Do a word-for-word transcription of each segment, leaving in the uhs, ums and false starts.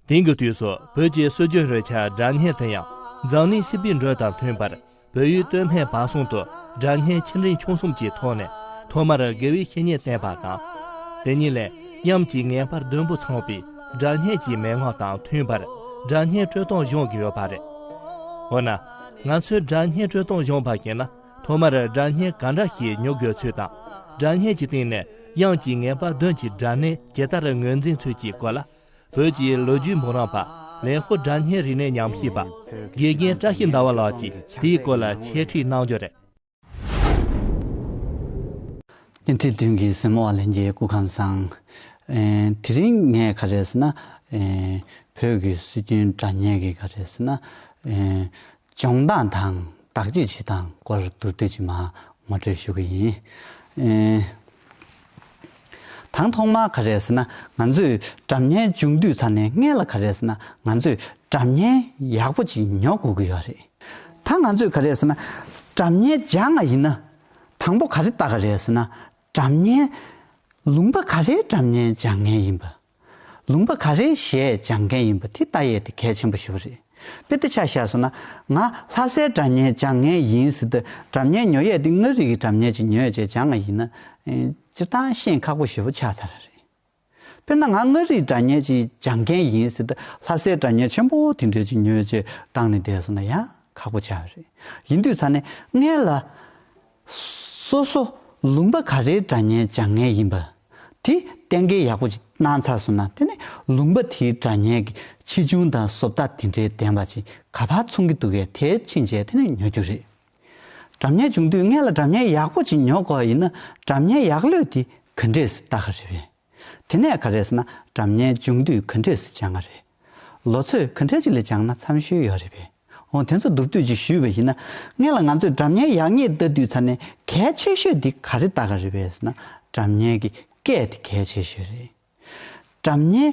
དེང་གི་དུས་སུ་བོད་ཀྱི་སྲོལ་རྒྱུན་རིག་ཆ་སྒྲ་སྙན་དེ་ཡང་འཛམ་གླིང་སྲིད་པའི་འགྲོས་དང་མཐུན་པར། བོད་ཡུལ་སྟོད་སྨད་བར་གསུམ་དུ་སྒྲ་སྙན་ཆེ་འབྲིང་ཆུང་གསུམ་གྱི་ཐོག་ནས་ཐོག་མར་དགེ་བའི་བཤེས་གཉེན་བསྟེན་པ་དང་། དེ་ཉིད་ལས་དབྱངས་ཀྱི་ངེས་པར་བདུན་པོ་ཚང་བའི་སྒྲ་སྙན་གྱི་མན་ངག་དང་མཐུན་པར་སྒྲ་སྙན་དཀྲོལ་སྟངས་སྦྱོང་གི་ཡོད་པ་རེད། འོ་ན། ང་ཚོས་སྒྲ་སྙན་དཀྲོལ་སྟངས་སྦྱོང་བ་ཡིན་ན། ཐོག་མར་སྒྲ་སྙན་ག་འདྲ་ཞིག་ཉོ་དགོས་ཚུལ་དང་། སྒྲ་སྙན་གྱི་སྟེང་ནས་དབྱངས་ཀྱི་ངེས་པ་བདུན་གྱི་སྒྲ་སྙན་ཇི་ལྟར་ངོས་འཛིན་ཚུལ་གྱི་སྐོར་ལ། བོད་ཀྱི་ལོ་རྒྱུས་འབུམ་རམས་པ་ལེན་ཧོ་སྒྲ་སྙན་རིག་གནས་ཉམས་ཞིབ་པ་དགེ་རྒན་བཀྲ་ཤིས་ཟླ་བ་ལགས་ཀྱིས་དེའི་སྐོར་ལ་འཆད་ཁྲིད་གནང་རྒྱུ་རེད། བརྙན་འཕྲིན་མདུན་གྱི་གཟིགས་མོ་བ་ལྷན་རྒྱས་སྐུ་ཁམས་བཟང་། ཨེ། དེ་རིང་ངས་ག་རེ་ཟེར་ན། ཨེ། བོད་ཀྱི་སྲོལ་རྒྱུན་སྒྲ་སྙན་གྱི་ག་རེ་ཟེར་ན། ཨེ། སྦྱོང་སྟངས་དང་བདག་གཅེས་བྱེད་སྟངས་སྐོར་མདོར་བསྡུས་ཅིག་མར་ངོ་སྤྲོད་ཞུ་གི་ཡིན། ཨེ། དང་ཐོག་མར་ག་རེ་ཟེར་ན། ང་ཚོས་སྒྲ་སྙན་འབྱུང་དུས་ཙ་ནས་སྔོན་ལ་ག་རེ་ཟེར་ན། ང་ཚོས་སྒྲ་སྙན་ཡག་པོ་ཅིག་ཉོ་དགོས་ཀྱི་ཡོད་རེད། ད་ང་ཚོས་ག་རེ་ཟེར་ན། སྒྲ་སྙན་སྦྱང་བ་ཡིན་ན། དང་པོ་ག་རེ་ལྟ་གི་རེད་ཟེར་ན། སྒྲ་སྙན། ལུང་པ་ག་རེའི་སྒྲ་སྙན་སྦྱང་མཁན་ཡིན་པ། ལུང་པ་ག་རེའི་གཞས་སྦྱང་མཁན་ཡིན་པ་དེ་ལྟ་ཡས་དེ་གལ་ཆེན་པོ་ཞེ་པོ་རེད། དཔེ་དེ་ཆ་བཞག་སོང་ན། ང་ལྷ་སའི་སྒྲ་སྙན་སྦྱང་མཁན་ཡིན་ཟེར་ཏེ། སྒྲ་སྙན་ཉོ་ཡས་དེ་མངའ་རིས་ཀྱི་སྒྲ་སྙན་ཅིག་ཉོ་ཡས་བྱས་སྦྱང་བ་ཡིན་ན། ཨེ། སྤྱིར་བཏང་ཤེས་ཁག་པོ་ཞེ་པོ་ཆགས་ཚར་རེད། དཔེར་ན་ང་མངའ་རིས་སྒྲ་སྙན་ཅིག་སྦྱང་མཁན་ཡིན་ཟེར་ཏེ། ལྷ་སའི་སྒྲ་སྙན་ཆེན་པོ་དེ་འདྲས་ཅིག་ཉོས་བྱས་བཏང་ནས་བསྡད་སོང་ན་ཡང་ཁག་པོ་ཆགས་པ་རེད། ཡིན་དུས་ཙ་ནས་སྔོན་ལ། སོ་སོ་ལུང་པ་ག་རེའི་སྒྲ་སྙན་སྦྱང་མཁན་ཡིན་པ། དེ་གཏན་འཁེལ་ཡག་པོ་ཅིག་གནང་ཚར་སོང་ན། དེ་ནས་ལུང་པ་དེའི་སྒྲ་སྙན་གྱི་ཆེ་ཆུང་དང་བཟོ་ལྟ་དེ་འདྲའི་ལྡན་པ་ཅིག་ག་པར་མཚོན་གྱི་འདུག་གས། དེར་ཕྱིན་བྱས་དེ་ནས་ཉོ་རྒྱུ་རེད། སྒྲ་སྙན་འབྱུང་དུས་སྔོན་ལ་སྒྲ་སྙན་ཡག་པོ་ཅིག་ཉོ་དགོས་ཡིན་ན། སྒྲ་སྙན་ཡག་ལོས་དེ་ག་འདྲས་སེ་ལྟ་གི་རེད་པས། དེ་ནས་ག་རེ་ཟེར་ན། སྒྲ་སྙན་འབྱུང་དུས་ག་འདྲས་སེ་སྦྱང་གི་རེད། ལོ་ཚོད་ག་འདྲས་ཅིག་ལ་སྦྱངས་ན་འཚམ་ཤོས་ཡོད་རེད་པས། འོ། དེ་ཚོ་མདོར་བསྡུས་ཅིག་ཞུས་པ་ཡིན་ན། སྔོན་ལ་ང་ཚོས་སྒྲ་སྙན་ཡག་ཉེས་ལྟ་དུས་ཙ་ནས་གལ་ཆེ་ཤོས་འདི་ག་རེ་ལྟ་གི་རེད་པས་ཟེར་ན། སྒྲ་སྙན་གྱི་སྐད་དེ་གལ་ཆེ་ཤོས་རེད། སྒྲ་སྙན་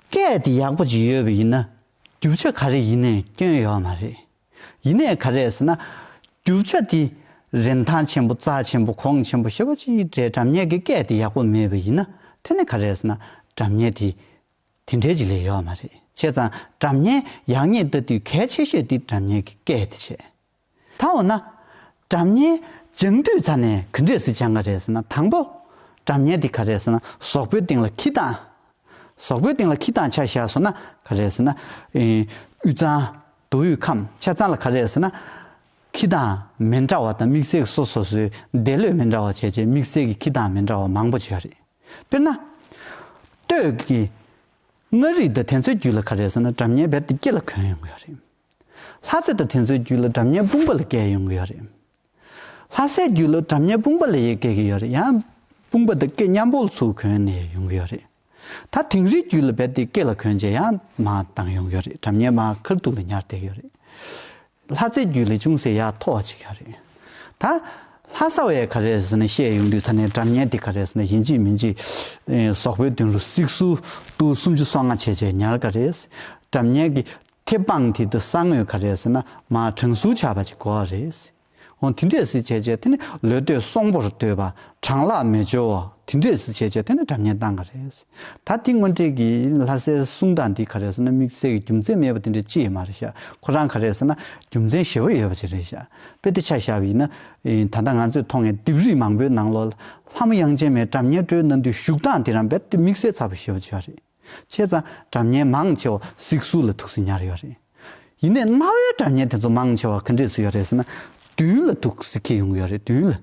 སྐད་དེ་ཡག་པོ་ཅིག་ཡོད་པ་ཡིན་ན། རྒྱུ་ཆ་ག་རེ་ཡིན་ནའི་སྐྱོན་ཡོད་མ་རེད། ཡིན་ནའི་ག་རེ་ཟེར་ན། རྒྱུ་ཆ་དེ་རིན་ཐང་ཆེན་པོ། རྩ་ཆེན་པོ། གོང་ཆེན་པོ་ཞེ་པོ་ཅིག་རེད། སྒྲ་སྙན་གྱི་སྐད་དེ་ཡག་པོ་མེད་པ་ཡིན་ན། དེ་ནི་ག་རེ་ཟེར་ན། སྒྲ་སྙན་དེ་དེ་འདྲའི་ཅིག་ལས་ཡོད་མ་རེད། བྱས་ཙང་སྒྲ་སྙན་ཡག་ཉེས་ལྟ་དུས་གལ་ཆེ་ཤོས་དེ་སྒྲ་སྙན་གྱི་སྐད་དེ་བྱས། ད་འོ་ན། སྒྲ་སྙན་སྦྱང་དུས་ཙ་ནས་ག་འདྲས་སེ་སྦྱང་གི་རེད་ཟེར་ན། དང་པོ། སྒྲ་སྙན་དེ་ག་རེ་ཟེར་ན། ཟོག་པོའི་སྟེང་ལ་འཁྱེར་སྟངས། ཟོག་པོའི་སྟེང་ལ་འཁྱེར་སྟངས་ཆ་བཞག་སོང་ན་ག་རེ་ཟེར་ན། ཨེ། དབུས་གཙང་། མདོ་དབུས་ཁམས། ཆ་ཚང་ལ་ག་རེ་ཟེར་ན། འཁྱེར་སྟངས་མི་འདྲ་བ་དང་། དམིགས་བསལ་གྱི་སོ་སོ་སོའི་འདས་ལོས་མི་འདྲ་བ་བྱས་བྱས། དམིགས་བསལ་གྱི་འཁྱེར་སྟངས་མི་འདྲ་བ་མང་པོ་ཅིག་ཡོད་རེད། དཔེར་ན། སྟོད་ཀྱི་མངའ་རིས་དང་དེ་ཚོའི་རྒྱུད་ལ་ག་རེ་ཟེར་ན། སྒྲ་སྙན་རྦད་དེ་སྐེ་ལ་གོན་ཡོང་གི་ཡོད་རེད། ལྷ་སའི་དང་དེ་ཚོའི་རྒྱུད་ལ་སྒྲ་སྙན་དཔུང་པ་ལ་སྐྱེལ་ཡོང་གི་ཡོད་རེད། ལྷ་སའི་རྒྱུད་ལ་སྒྲ་སྙན་དཔུང་པ་ལ་ཡང་སྐྱེལ་གྱི་ཡོད་རེད། ཡང་དཔུང་པ་དང་སྐེ་མཉམ་པོ་ལ་ཚུར་གོན་ནས་ཡོང་གི་ཡོད་རེད། ད་དིང་རིའི་རྒྱུད་ལ་རྦད་དེ་སྐེ་ལ་གོན་བྱས་ཡར་མར་བཏང་ཡོང་གི་ཡོད་རེད། སྒྲ་སྙན་མར་ཁ་ཐུག་ལ་ཉར་བསྡད་ཀྱི་ཡོད་རེད། ལྷ་སའི་རྒྱུད་ལ་ཅུང་ཟད་ཡར་མཐོ་བ་ཅིག་ཡོད་རེད། ད་ལྷ་ས་བས་ག་རེ་ཟེར་ན་བཤད་ཡོང་དུས་ཙ་ནས། སྒྲ་སྙན་དེ་ག་རེ་ཟེར་ན། ཡིན་གཅིག་མིན་གཅིག་ཨེ། ཟོག་པོའི་མདུན་རུ་སིག་སུ་ཏུ་སུམ་ཅུ་སོ་ལྔ་བྱས་བྱས་ཉར་ག་རེད། སྒྲ་སྙན་གྱི་མཐེབ་པང་དེ་དང་ས་ངོས་ག་རེ་ཟེར་ན། མར་གྲང་སུ་ཆགས་པ་ཅིག་དགོས་རེད། འོ། དེ་འདྲས་སེ་བྱས་བྱས་དེ་ནི་ལོས་སྟོད་སོང་པོར་སྡོད་པ། གྲང་ལྷགས་མི་འབྱོར་བ། དེ་འདྲས་སེ་བྱས་བྱས་དེ་ནི་སྒྲ་སྙན་བཏང་ག་རེད། ད་དེ་དངོས་འབྲེལ་གྱི་ལྷ་སའི་གསུང་སྟངས་འདི་ག་རེ་ཟེར་ན། དམིགས་བསལ་གྱི་རྒྱུ་མཚན་མེད་པ་དེ་འདྲ་ཅི་ཡང་མ་རེད་ཤག་ཁོ་རང་ག་རེ་ཟེར་ན་རྒྱུ་མཚན་ཞེ་པོ་ཡོད་པ་ཅིག་རེད་ཤག་དཔེ་དེ་ཆ་བཞག་པ་ཡིན་ན། ཨེ། ད་ལྟ་ང་ཚོས་མཐོང་མཁན་ལྡེབས་རིས་མང་པོའི་ནང་ལོགས་ལ། ལྷ་མོ་དབྱངས་ཅན་མའི་སྒྲ་སྙན་དཀྲོལ་གནང་དུས་བཞུགས་སྟངས་དེ་རང་རྦད་དེ་དམིགས་བསལ་ཚ་པོ་ཞེ་པོ་ཅིག་རེད། བྱས་ཙང་སྒྲ་སྙན་མང་ཆེ་བ་སིག་སུ་ལ་ཐུག་སེ་ཉར་ཡོད་རེད། ཡིན་ནའི་གནའ་བོའི་སྒྲ་སྙན་དེ་ཚོ་མང་ཆེ་བ་ག་འདྲས་སེ་ཡོད་རེད་ཟེར་ན། མདུན་ལ་ཐུག་སེ་འཁྱེར་ཡོང་གི་ཡོད་རེད། མདུན་ལ་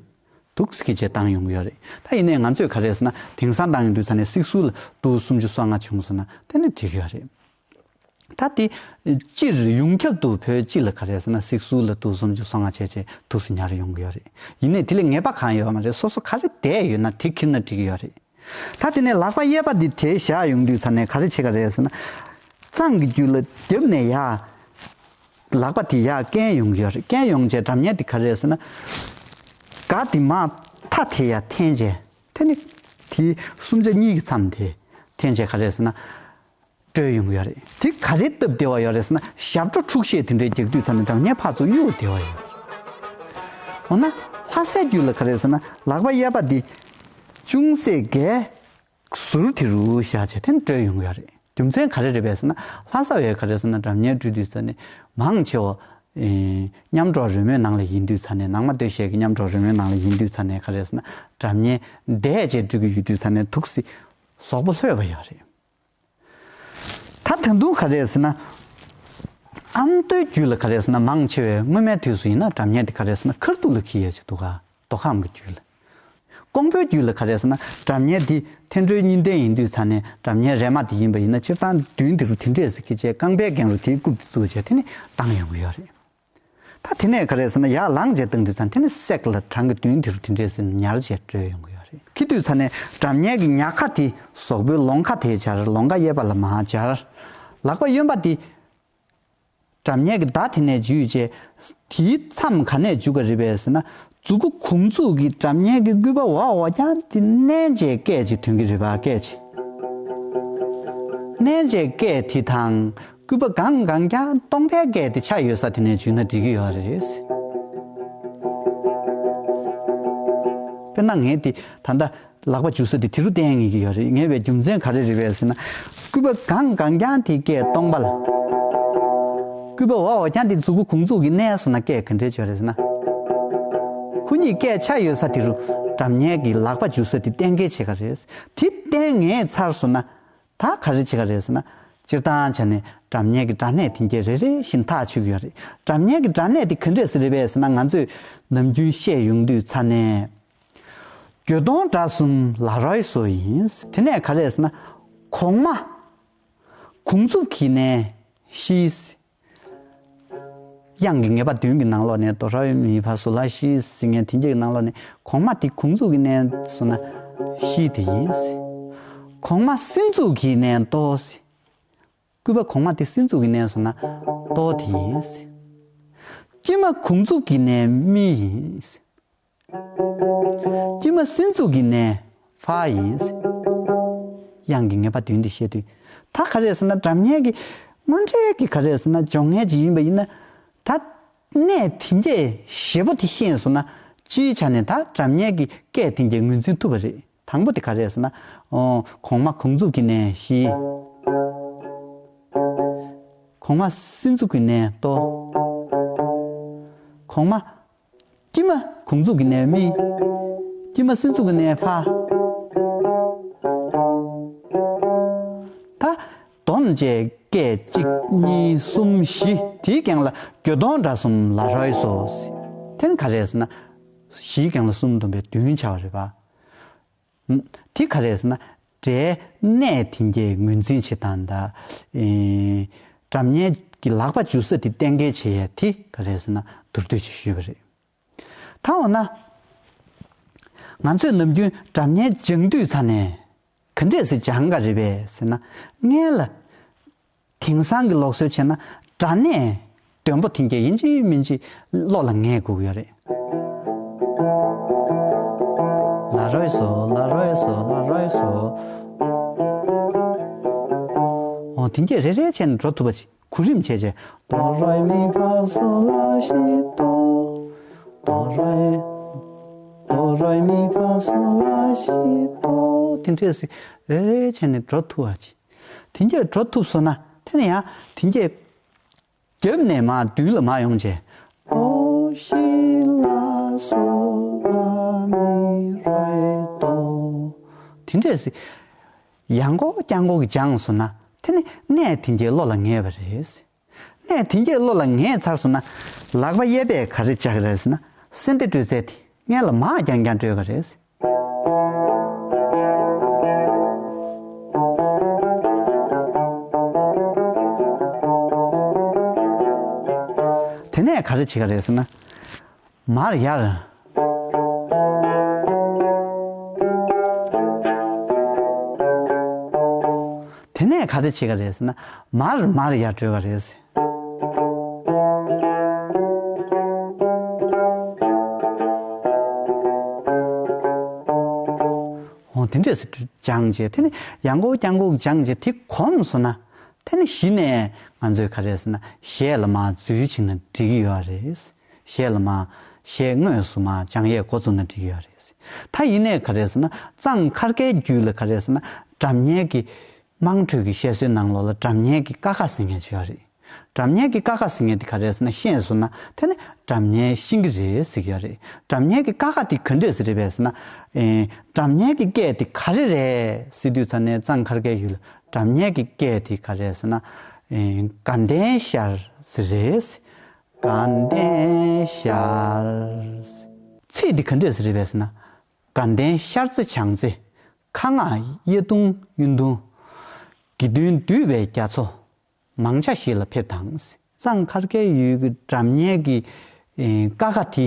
ཐུག་སེ་འཁྱེར་བྱས་བཏང་ཡོང་གི་ཡོད་རེད། ད་ཡིན་ནའི་ང་ཚོས་ག་རེ་ཟེར་ན། དེང་སང་བཏང་ཡོང་དུས་ཙ་ནས་སིག་སུ་ལ་ཏུ་སུམ་ཅུ་སོ་ལྔ་བྱུང་སོང་ན་དེ་ནི་འགྲིག་གི་ཡོད་རེད། ད་དེ་སྤྱིར་ཡོངས་ཁྱབ་ཏུ་བོད་སྤྱི་ལ་ག་རེ་ཟེར་ན། སིག་སུ་ལ་ཏུ་སུམ་ཅུ་སོ་ལྔ་བྱས་བྱས་ཐུག་སེ་ཉར་ཡོང་གི་ཡོད་རེད། ཡིན་ནའི་དེ་ལ་ངེས་པ་གང་ཡོད་མ་རེད། སོ་སོ་ག་རེ་བསྡད་ཡོད་ན་དེ་འཁྱེར་ན་འགྲིག་གི་ཡོད་རེད། ད་དེ་ནས་ལག་པ་གཡས་པ་འདི་དེ་བཞག་ཡོང་དུས་ཙ་ནས་ག་རེ་བྱེད་ག་རེད་ཟེར་ན། གཙང་གི་རྒྱུད་ལ་རྒྱབ་ནས་ཡར་ལག་པ་དེ་ཡར་བཀན་ཡོང་གི་ཡོད་རེད། བཀན་ཡོང་བྱས་སྒྲ་སྙན་དེ་ག་རེ་རེད་ཟེར་ན། སྒ་དེ་མར་མཐའ་དེ་ཡར་འཐེན་བྱས། དེ་ནི་དེ་གསུམ་ཆ་གཉིས་ཀྱི་མཚམས་དེ་འཐེན་བྱས་ག་རེ་རེད་ཟེར་ན། དཀྲོལ་ཡོང་གི་ཡོད་རེད། དེ་ག་རེ་སྟབས་བདེ་བ་ཡོད་རེད་ཟེར་ན། ཞབས་བྲོ་འཁྲུག་ཤད་དེ་འདྲའི་རྒྱག་དུས་ཙ་ནས་སྒྲ་སྙན་ཕར་ཚུར་གཡུག་བདེ་བ་ཡོད་རེད། འོ་ན་ལྷ་སའི་རྒྱུད་ལ་ག་རེ་ཟེར་ན། ལག་པ་གཡས་པ་འདི་ཅུང་ཟད་སྒའི་ཟུར་དེ་རུ་བཞག་བྱས་དེ་ནས་དཀྲོལ་ཡོང་གི་ཡོད་རེད། རྒྱུ་མཚན་ག་རེ་རེད་པས་ཟེར་ན། ལྷ་ས་བས་ག་རེ་ཟེར་ན། སྒྲ་སྙན་འབྲི་དུས་ཙ་ནས་མང་ཆེ་བ། ཨེ། མཉམ་སྒྲོག་རོལ་མོའི་ནང་ལ་ཡིན་དུས་ཙ་ནས། ནང་མ་སྟོད་གཞས་ཀྱི་མཉམ་སྒྲོག་རོལ་མོའི་ནང་ལ་ཡིན་དུས་ཙ་ནས་ག་རེ་ཟེར་ན། སྒྲ་སྙན་བསྡད་བྱས་འབྲི་གི་ཡོད་དུས་ཙ་ནས་ཐུགས་སྲིད་ཟོག་པོ་ལྷོད་པ་ཡོད་རེད། ད་ད་དུང་ག་རེ་ཟེར་ན། ཨ་མདོའི་རྒྱུད་ལ་ག་རེ་ཟེར་ན། མང་ཆེ་བས་སྔོན་མའི་དུས་སུ་ཡིན་ན་སྒྲ་སྙན་དེ་ག་རེ་ཟེར་ན། ཁ་ཐུག་ལ་འཁྱེར་ཡས་ཅིག་འདུག་ག་མདོ་ཁམས་ཀྱི་རྒྱུད་ལ། ཀོང་པོའི་རྒྱུད་ལ་ག་རེ་ཟེར་ན། སྒྲ་སྙན་འདི་འཐེན་འཕྲོའི་གཉིས་ལྡན་ཡིན་དུས་ཙ་ནས། སྒྲ་སྙན་རས་མ་དེ་ཡིན་པ་ཡིན་ན། སྤྱིར་བཏང་མདུན་དེ་རུ་དེ་འདྲས་སེ་སྐད་ཆའི་རྐང་པའི་རྒྱན་རུ་དེའི་རྐུབ་དེ་བཙུགས་བྱས་དེ་ནས་བཏང་ཡོང་གི་ཡོད་རེད། ད་དེ་ནས་ག་རེ་ཟེར་ན། ཡར་ལངས་བྱས་བཏང་དུས་ཙ་ནས་དེ་ནས་སྲེག་ལ་བྲང་གི་མདུན་དེ་རུ་དེ་འདྲས་སེ་ཉར་བྱས་འགྲོ་ཡོང་གི་ཡོད་རེད། འཁྱེར་དུས་ཙ་ནས་སྒྲ་སྙན་གྱི་ཉག་ཁ་དེ་ཟོག་པོའི་ལོང་ཁ་དེར་སྦྱར། ལོང་ཁ་གཡས་པ་ལ་མར་སྦྱར། ལག་པ་གཡོན་པ་དེ་སྒྲ་སྙན་གྱི་བརྡ་དེ་ནས་འཇུས་བྱས། དེའི་མཚམས་ག་ནས་འཇུག་གི་རེད་པས་ཟེར་ན། མཛུ་གུ་གུང་མཛུབ་ཀྱི་སྒྲ་སྙན་གྱི་སྐུད་པ་འོག་འོག་རྐྱང་དེ་མནན་བྱས་སྐད་ཅིག་ཐོན་གྱི་རེད་པ། སྐད་ཅིག་མནན་བྱས་སྐད་དེ་དང་། སྐུད་པ་གང་གང་རྐྱང་སྟོང་པའི་སྐད་དེ་ཆ་ཡོད་ས་དེ་ནས་འཇུས་ན་འགྲིག་གི་ཡོད་རེད། དཔེར་ན་ངས་དེ་ད་ལྟ་ལག་པ་འཇུ་ས་དེ་དེ་རུ་བསྟན་ངེས་ཀྱི་ཡོད་རེད། ངེས་པའི་རྒྱུ་མཚན་ག་རེ་རེད་པས་ཟེར་ན། སྐུད་པ་གང་གང་རྐྱང་དེ་སྐད་སྟོང་པ་ལ། སྐུད་པ་འོག་འོག་རྐྱང་དེ་མཛུ་གུ་གུང་མཛུབ་ཀྱིས་མནན་སོང་ན་སྐད་ག་འདྲས་བྱེད་རེད་ཟེར་ན། ཁོ་གཉིས་སྐད་ཆ་ཡོད་ས་དེ་རུ་སྒྲ་སྙན་གྱི་ལག་པ་འཇུ་ས་དེ་གཏན་འཁེལ་བྱེད་ག་རེད། དེ་གཏན་ངེས་ཚར་སོང་ན། ད་ག་རེ་བྱེད་ག་རེད་ཟེར་ན། སྤྱིར་བཏང་བྱས་ནས་སྒྲ་སྙན་གྱི་སྒྲ་གནས་དེ་འདྲས་རེ་རེ་བཞིན་ཐག་ཆོད་ཀྱི་ཡོད་རེད། སྒྲ་སྙན་གྱི་སྒྲ་གནས་དེ་ག་འདྲས་སེ་རེད་པས་ཟེར་ན། ང་ཚོས་ནམ་རྒྱུན་བཤད་ཡོང་དུས་ཙ་ནས། འགྱོད་གདུང་སྒྲ་གསུམ་ལ་རོལ་སོ་ཡིན། དེ་ནས་ག་རེ་ཟེར་ན། གོང་མ་གུང་མཛུབ་ཀྱི་ནས་ཤི། དབྱངས་ཀྱི་ངེས་པ་བདུན་གྱི་ནང་ལོགས་ནས། དོ་རེ་མི་ཕ་སོ་ལ་ཤི་ཟེར་མཁན་དེ་འདྲས་ཀྱི་ནང་ལོགས་ནས། གོང་མ་དེ་གུང་མཛུབ་ཀྱིས་མནན་སོང་ན་ཤི་དེ་ཡིན། གོང་མ་སྲིན་མཛུབ་ཀྱིས་མནན་ཏོ། སྐུད་པ་གོང་མ་དེ་སྲིན་མཛུབ་ཀྱིས་མནན་སོང་ན་ཏོ་དེ་ཡིན། དཀྱིལ་མ་གུང་མཛུབ་ཀྱིས་མནན་མི་ཡིན། དཀྱིལ་མ་སྲིན་མཛུབ་ཀྱིས་མནན་ཕ་ཡིན། དབྱངས་ཀྱི་ངེས་པ་བདུན་དེ་བཤད་དུས། ད་ག་རེ་ཟེར་ན། སྒྲ་སྙན་གྱི་དངོས་འབྲེལ་གྱི་ག་རེ་ཟེར་ན། སྦྱོང་མཁན་ཅིག་ཡིན་པ་ཡིན་ན། ད་གནས་དེ་འདྲས་ཞེ་པོ་དེ་ཤེས་སོང་ན། སྤྱིའི་ཆ་ནས་ད་སྒྲ་སྙན་གྱི་སྐད་དེ་འདྲས་ངོས་འཛིན་ཐུབ་པ་རེད། དང་པོ་དེ་ག་རེ་ཟེར་ན། ཨོ། གོང་མ་གུང་མཛུབ་ཀྱི་ནས་ཤི། གོང་མ་སྲིན་མཛུབ་ཀྱི་ནས་ཏོ། གོང་མ་དཀྱིལ་མ་གུང་མཛུབ་ཀྱི་ནས་མི། དཀྱིལ་མ་སྲིན་མཛུབ་ཀྱི་ནས་ཕ། ད་སྡོམ་བྱས་སྐད་གཅིག་གཉིས་གསུམ་བཞི། དེའི་རྐྱང་ལ་འགྱོད་གདུང་སྒྲ་གསུམ་ལ་རོལ་སོ། དེ་ནི་ག་རེ་ཟེར་ན། བཞིའི་རྐྱང་ལ་གསུམ་བསྡོམས་པས་བདུན་ཆགས་པ་རེད་པ། དེ་ག་རེ་ཟེར་ན། སྒྲའི་གནས་དེ་འདྲས་ངོས་འཛིན་བྱེད་སྟངས་དང་། ཨེ། སྒྲ་སྙན་གྱི་ལག་པ་འཇུ་ས་དེ་གཏན་འཁེལ་བྱེད་ཡ་དེ་ག་རེ་ཟེར་ན། མདོར་བསྡུས་ཅིག་ཞུས་པ་རེད། ད་འོ་ན། ང་ཚོས་ནམ་རྒྱུན་སྒྲ་སྙན་སྦྱང་དུས་ཙ་ནས་ག་འདྲས་སེ་སྦྱང་ག་རེད་པས་ཟེར་ན། སྔོན་ལ། དེང་སང་གི་ལུགས་སྲོལ་བྱས་ན་སྒྲ་གནས་འདོན་པོ་དེ་འདྲས་ཡིན་གཅིག་མིན་གཅིག་བློ་ལ་ངེས་དགོས་ཀྱི་ཡོད་རེད། ལ་རོལ་སོ། ལ་རོལ་སོ། ལ་རོལ་སོ། འོ། དེ་འདྲས་རེ་རེ་བྱས་ནས་འགྲོ་ཐུབ་པ་ཅིག་གོ་རིམ་བྱས་བྱས། དོ་རེ་མི་ཕ་སོ་ལ་ཤི་ཏོ། དོ་རེ། དོ་རེ་མི་ཕ་སོ་ལ་ཤི་ཏོ། དེ་འདྲས་སེ་རེ་རེ་བྱས་ནས་འགྲོ་ཐུབ་པ་ཅིག་དེ་འདྲས་འགྲོ་ཐུབ་སོང་ན། དེ་ནས་ཡང་དེ་འདྲས་རྒྱབ་ནས་མར་མདུན་ལ་མར་ཡོང་བྱས། དོ་ཤི་ལ་སོ་ཕ་མི་རེ་དོ། དེ་འདྲས་སེ་ཡང་སྐོར་རྐྱང་སྐོར་གྱིས་སྦྱངས་སོང་ན། དེ་ནི་གནས་དེ་འདྲས་བློ་ལ་ངེས་པ་རེད། གནས་དེ་འདྲས་བློ་ལ་ངེས་ཚར་སོང་ན། ལག་པ་གཡས་པས་ག་རེ་རྒྱག་གི་རེད་ཟེར་ན། སེན་ཏེ་དཀྲོལ་རྩལ་དེ་སྔོན་ལ་མར་རྐྱང་རྐྱང་དཀྲོལ་གི་རེད། དེ་ནས་ག་རེ་བྱེད་གི་རེད་ཟེར་ན། མར་ཡར། དེ་ནས་ག་རེ་བྱེད་གི་རེད་ཟེར་ན། མར་མར་ཡར་དཀྲོལ་གི་རེད། འོ། དེ་འདྲས་སེ་སྦྱངས་བྱས། དེ་ནས་ཡང་སྐོར་རྐྱང་སྐོར་སྦྱངས་བྱས། དེ་གོམས་སོང་ན། དེ་ནས་གཞི་ནས་ང་ཚོས་ག་རེ་ཟེར་ན། གཞས་ལ་མར་འཛུལ་ཕྱིན་ན་འགྲིག་གི་ཡོད་རེད། གཞས་ལ་མར། གཞས་དངོས་སུ་མར་སྦྱང་ཡས་འགོ་བཙུགས་ན་འགྲིག་གི་ཡོད་རེད། ད་ཡིན་ནའི་ག་རེ་ཟེར་ན། གཙང་ཁར་ཀའི་རྒྱུད་ལ་ག་རེ་ཟེར་ན། སྒྲ་སྙན་གྱི་ དམངས་ཁྲོད་ཀྱི་བཤད་སྲོལ་ནང་ལོགས་ལ་སྒྲ་སྙན་གྱི་ཀ་ཁ་ཟེར་མཁན་ཅིག་ཡོད་རེད། སྒྲ་སྙན་གྱི་ཀ་ཁ་ཟེར་མཁན་དེ་ག་རེ་རེད་ཟེར་ན། ཤེས་སོང་ན་དེ་ནི་སྒྲ་སྙན་ཤེས་ཀྱི་རེད་ཟེར་གྱི་ཡོད་རེད། སྒྲ་སྙན་གྱི་ཀ་ཁ་དེ་ག་འདྲས་ཟེར་རེད་པས་ཟེར་ན། ཨེ། སྒྲ་སྙན་གྱི་སྐད་དེ་ག་རེ་རེད་ཟེར་དུས་ཙང་ནས། གཙང་ཁ་སྐད་ཡུལ་ལ་སྒྲ་སྙན་གྱི་སྐད་དེ་ག་རེ་རེད་ཟེར་ན། ཨེ། དགའ་ལྡན་ཤར་ཟེར་རེད། དགའ་ལྡན་ཤར། ཚིག་དེ་ག་འདྲས་ཟེར་རེད་པས་ཟེར་ན། དགའ་ལྡན་ཤར་རྩེ་བྱང་རྩེ། ཁ་ངག་གཡས་བརྡུང་གཡོན་བརྡུང་། དགེ་འདུན་འདུས་པའི་རྒྱ་མཚོ། མང་ཆ་ཞིག་ལ་ཕེབས་དང་། གཙང་ཁ་སྐད་ཡུལ་གྱི་སྒྲ་སྙན་གྱི་ཨེ། ཀ་ཁ་དེ་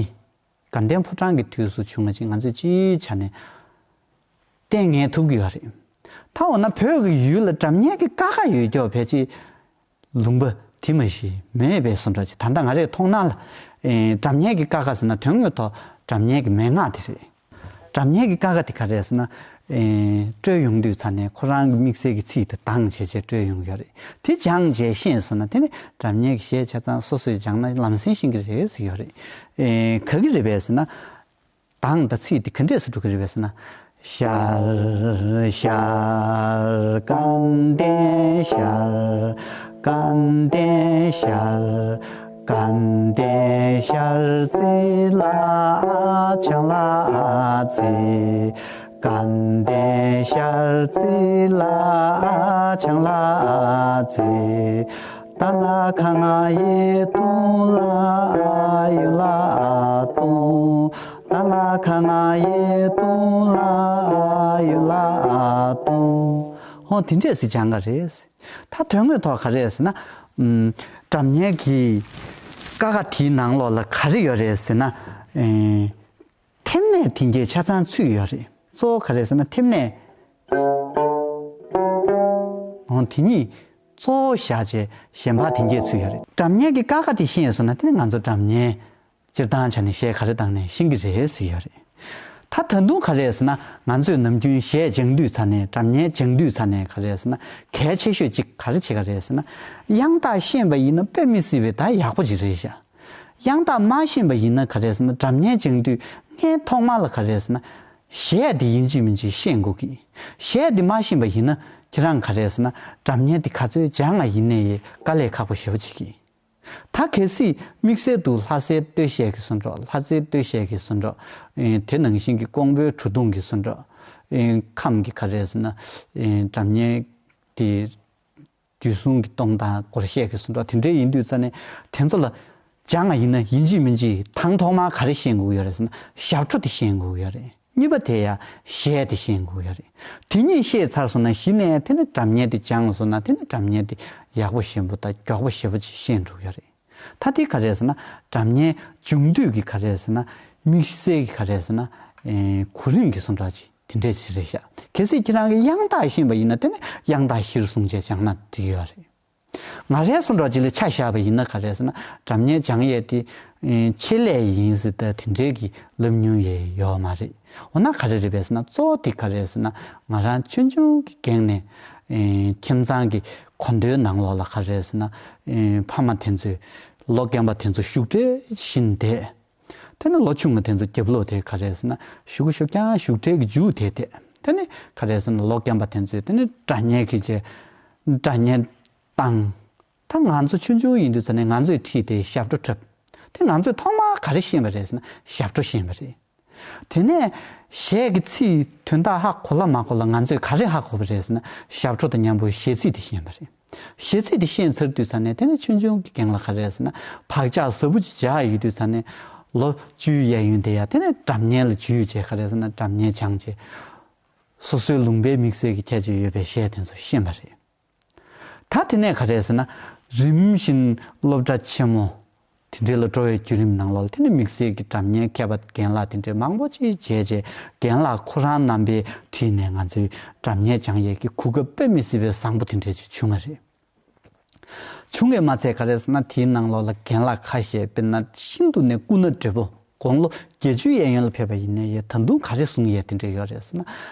དགའ་ལྡན་ཕོ་བྲང་གི་དུས་སུ་བྱུང་བ་ཅིག་ང་ཚོས་སྤྱིའི་ཆ་ནས་བསྟན་ངེས་ཐུབ་ཀྱི་ཡོད་རེད། ད་འོ་ན་བོད་ཀྱི་ཡུལ་ལ་སྒྲ་སྙན་གྱི་ཀ་ཁ་ཡོད་ཀྱོག་ཕལ་ཆེར་ལུང་པ་དེ་མ་གཞི་མེད་པའི་བཟོ་འདྲ་ཅིག། ད་ལྟ་ང་རའི་མཐོང་སྣང་ལ། ཨེ། སྒྲ་སྙན་གྱི་ཀ་ཁ་ཟེར་ན་དོན་དངོས་ཐོག་སྒྲ་སྙན་གྱི་མན་ངག་དེ་རེད། སྒྲ་སྙན་གྱི་ཀ་ཁ་དེ་ག་རེ་རེད་ཟེར་ན། ཨེ། དཀྲོལ་ཡོང་དུས་ཙང་ནས་ཁོ་རང་གི་དམིགས་བསལ་གྱི་ཚིག་དེ་སྦྱངས་བྱས་བྱས་དཀྲོལ་ཡོང་གི་ཡོད་རེད། དེ་སྦྱངས་བྱས་ཤེས་སོང་ན་དེ་ནི་སྒྲ་སྙན་གྱི་གཞས་ཆ་ཚང་སོ་སོས་སྦྱངས་ན་ལམ་སེང་ཤེས་ཀྱི་རེད་ཟེར་གྱི་ཡོད་རེད། ཨེ། ག་གི་རེད་པས་ཟེར་ན། གདངས་དང་ཚིག་དེ་ག་འདྲས་སུ་འགྲོ་གི་རེད་པས་ཟེར་ན། ཤར་ཤར་དགའ་ལྡན་ཤར། དགའ་ལྡན་ཤར། དགའ་ལྡན་ཤར་རྩེ་ལ་ཨ་ཅང་ལ་ཨ་ཙི། དགའ་ལྡན་ཤར་རྩེ་ལ་ཨ་ཅང་ལ་ཨ་ཙི། ཏ་ལ་ཁ་ང་གཡས་བརྡུང་ལ་ཨ་གཡོན་ལ་ཨ་བརྡུང་། ཏ་ལ་ཁ་ང་གཡས་བརྡུང་ལ་ཨ་གཡོན་ལ་ཨ་བརྡུང་། ཧོ་དེ་འདྲས་སེ་སྦྱང་ག་རེད། ད་དོན་དངོས་ཐོག་ག་རེ་རེད་ཟེར་ན། ཨམ། སྒྲ་སྙན་གྱི་ཀ་ཁ་དེའི་ནང་ལོགས་ལ་ག་རེ་ཡོད་རེད་ཟེར་ན། ཨེ། མཐེབ་གནས་དེ་གྱད་ཆ་ཚང་ཚུད་ཡོད་རེད། གཙོ་བོ་ག་རེ་རེད་ཟེར་ན་མཐེབ་གནས། འོ་དེ་གཉིས་གཙོ་བོ་བཞག་བྱས་གཞན་པ་དེ་གྱད་ཚུད་ཡོད་རེད། སྒྲ་སྙན་གྱི་ཀ་ཁ་དེ་ཤེས་སོང་ན་དེ་ནི་ང་ཚོ་སྒྲ་སྙན་སྤྱིར་བཏང་ཆ་ནས་གཞས་ག་རེ་བཏང་ནའང་ཤེས་ཀྱི་རེད་ཟེར་ཡོད་རེད། ད་ད་དུང་ག་རེ་རེད་ཟེར་ན། ང་ཚོས་ནམ་རྒྱུན་གཞས་སྦྱང་དུས་ཙང་ནས། སྒྲ་སྙན་སྦྱང་དུས་ཙང་ནས་ག་རེ་རེད་ཟེར་ན། གལ་ཆེ་ཤོས་གཅིག་ག་རེ་བྱེད་ག་རེད་ཟེར་ན། དབྱངས་རྟགས་ཤེས་པ་ཡིན་ན་དཔེ་མི་སྲིད་པའི་ད་ཡག་པོ་ཅིག་རེད་ཤག། དབྱངས་རྟགས་མ་ཤེས་པ་ཡིན་ན་ག་རེ་རེད་ཟེར་ན། སྒྲ་སྙན་སྦྱང་དུས་སྔན་ཐོག་མ་ལ་ག་རེ་རེད་ཟེར་ན། གཞས་དེ་ཡིན་གཅིག་མིན་གཅིག་ཤེས་དགོས་ཀྱི། གཞས་དེ་མ་ཤེས་པ་ཡིན་ན་ཁྱེད་རང་ག་རེ་རེད་ཟེར་ན། སྒྲ་སྙན་དེ་ག་ཚོད་སྦྱང་ང་ཡིན་ནའི་དཀའ་ལས་ཁག་པོ་ཞེ་པོ་ཅིག་གི། ད་གལ་སྲིད་དམིགས་བསལ་དུ་ལྷ་སའི་སྟོད་གཞས་ཀྱི་བཟོ་འདྲ། ལྷ་སའི་སྟོད་གཞས་ཀྱི་བཟོ་འདྲ། ཨེ། དེ་ནང་བཞིན་གྱི་ཀོང་པོའི་བྲོ་བརྡུང་གི་བཟོ་འདྲ། ཨེ། ཁམས་ཀྱི་ག་རེ་རེད་ཟེར་ན། ཨེ། སྒྲ་སྙན་དེ་དུས་གསུམ་གྱི་སྟོང་དང་སྒོར་གཞས་ཀྱི་བཟོ་འདྲ་དེ་འདྲའི་ཡིན་དུས་ཙང་ནས། དེ་ཚོ་ལ་སྦྱང་ང་ཡིན་ན་ཡིན་གཅིག་མིན་གཅིག་དང་ཐོག་མར་ག་རེ་ཤེས་དགོས་ཡོད་རེད་ཟེར་ན། ཞབས་བྲོ་དེ་ཤེས་དགོས་ཡོད་རེད། གཉིས་པ་དེ་ཡང་གཞས་དེ་ཤེས་དགོས་ཡོད་རེད། དེ་གཉིས་ཤེས་ཚར་སོང་ན་གཞི་ནས་དེ་ནི་སྒྲ་སྙན་དེ་སྦྱངས་སོང་ན་དེ་ནི་སྒྲ་སྙན་དེ་ཡག་པོ་ཞེ་པོ་དང་མགྱོགས་པོ་ཞེ་པོ་ཅིག་ཤེས་འགྲོ་གི་ཡོད་རེད། ད་དེ་ག་རེ་རེད་ཟེར་ན། སྒྲ་སྙན་སྦྱོང་དུས་ཀྱི་ག་རེ་རེད་ཟེར་ན། དམིགས་བསལ་གྱི་ག་རེ་རེད་ཟེར་ན། ཨེ། གོ་རིམ་གྱི་བཟོ་འདྲ་ཅིག་དེ་འདྲས་ཅིག་རེད་ཤག། གལ་སྲིད་ཁྱེད་རང་གིས་དབྱངས་རྟགས་ཤེས་པ་ཡིན་ན་དེ་ནི་དབྱངས་རྟགས་གཞིར་བཟུང་བྱས་སྦྱངས་ན་འགྲིག་གི་ཡོད་རེད། ང་རའི་བཟོ་འདྲ་ཅིག་ལ་ཆ་བཞག་པ་ཡིན་ན་ག་རེ་རེད་ཟེར་ན། སྒྲ་སྙན་སྦྱང་ཡས་དེ། ཨེ། ཆེད་ལས་ཡིན་ཟེར་ད་དེ་འདྲའི་གི་ལབ་མྱོང་ཡས་ཡོད་མ་རེད། འོ་ན་ག་རེ་རེད་པས་ཟེར་ན། གཙོ་བོ་དེ་ག་རེ་རེད་ཟེར་ན། ང་རང་ཆུང་ཆུང་གི་སྒང་ནས། ཨེ། ཁྱིམ་ཚང་གི་གོ་ཐོའི་ནང་ལོགས་ལ་ག་རེ་རེད་ཟེར་ན། ཨེ། ཕ་མ་དེ་ཚོས་ལོ་རྒན་པ་དེ་ཚོ་བཞུགས་གྲལ་བཞིན་བསྡད། དེ་ནས་ལོ་ཆུང་ངུ་དེ་ཚོ་རྒྱབ་ལོགས་དེ་ག་རེ་རེད་ཟེར་ན། གཞུག་གུ་ཞོག་ཀྱང་བཞུགས་གྲལ་གྱི་མཇུག་དེ་བསྡད། དེ་ནས་ག་རེ་རེད་ཟེར་ན། ལོ་རྒན་པ་དེ་ཚོས་དེ་ནས་སྒྲ་སྙན་གྱི་ཆེད། སྒྲ་སྙན་བཏང་། ད་ང་ཚོ་ཆུང་ཆུང་ཡིན་དུས་ཙང་ནས་ང་ཚོའི་འཁྲིས་དེ་ཞབས་བྲོ་འཁྲབ། དེ་ང་ཚོས་ཐོག་མར་ག་རེ་ཤེས་པ་རེད་ཟེར་ན། ཞབས་བྲོ་ཤེས་པ་རེད། དེ་ནས་གཞས་ཀྱི་ཚིག་དོན་དག་ཧ་གོ་ལ་མ་གོ་ལ་ང་ཚོས་ག་རེ་ཧ་གོ་བ་རེད་ཟེར་ན། ཞབས་བྲོ་དང་མཉམ་པོ་གཞས་ཚིག་དེ་ཤེས་པ་རེད། གཞས་ཚིག་དེ་ཤེས་ཚར་དུས་ཙང་ནས་དེ་ནས་ཆུང་ཆུང་གི་སྒང་ལ་ག་རེ་རེད་ཟེར་ན། བག་ཆགས་ཟབ་པོ་ཅིག་འཇགས་ཡོད་དུས་ཙང་ནས། ལོ་བཅུའི་གཡས་གཡོན་དེ་ཡང་དེ་ནས་སྒྲ་སྙན་ལ་འཇུས་བྱས་ག་རེ་རེད་ཟེར་ན། སྒྲ་སྙན་སྦྱངས་བྱས། སོ་སོའི་ལུང་པའི་དམིགས་བསལ་གྱི་ཁྱད་ཆོས་ཡོད་པའི་གཞས་དེ་ཚོ་ཤེས་པ་རེད། ད་དེ་ནས་ག་རེ་ཟེར་ན། རིམ་བཞིན་སློབ་གྲྭ་ཆེན་མོ་དེ་འདྲའི་ལ་འགྲོ་བའི་བརྒྱུད་རིམ་ནང་ལོགས་ལ་དེ་ནས་དམིགས་བསལ་གྱི་སྒྲ་སྙན་མཁས་པ་རྒན་ལགས་དེ་འདྲའི་མང་པོ་ཅིག་མཇལ་རྗེས། རྒན་ལགས་ཁོ་རང་རྣམ་པའི་འཁྲིས་ནས་ང་ཚོའི་སྒྲ་སྙན་སྦྱང་ཡས་ཀྱི་གོ་སྐབས་དཔེ་མི་སྲིད་པའི་བཟང་པོ་དེ་འདྲའི་ཅིག་བྱུང་བ་རེད། བྱུང་བས་མ་ཚད་ག་རེ་ཟེར་ན། དེའི་ནང་ལོགས་ལ་རྒན་ལགས་ཁ་ཤས་དཔེར་ན་ཤིན་ཏུ་ནས་སྐུ་ན་བགྲེས་པོ། དགུང་ལོ་བརྒྱད་ཅུའི་གཡས་གཡོན་ལ་ཕེབས་པ་ཡིན་ནའི་ཡང་ད་དུང་ག་རེ་གསུང་ཡས་དེ་འདྲ་ཡོད་རེད་ཟེར་ན།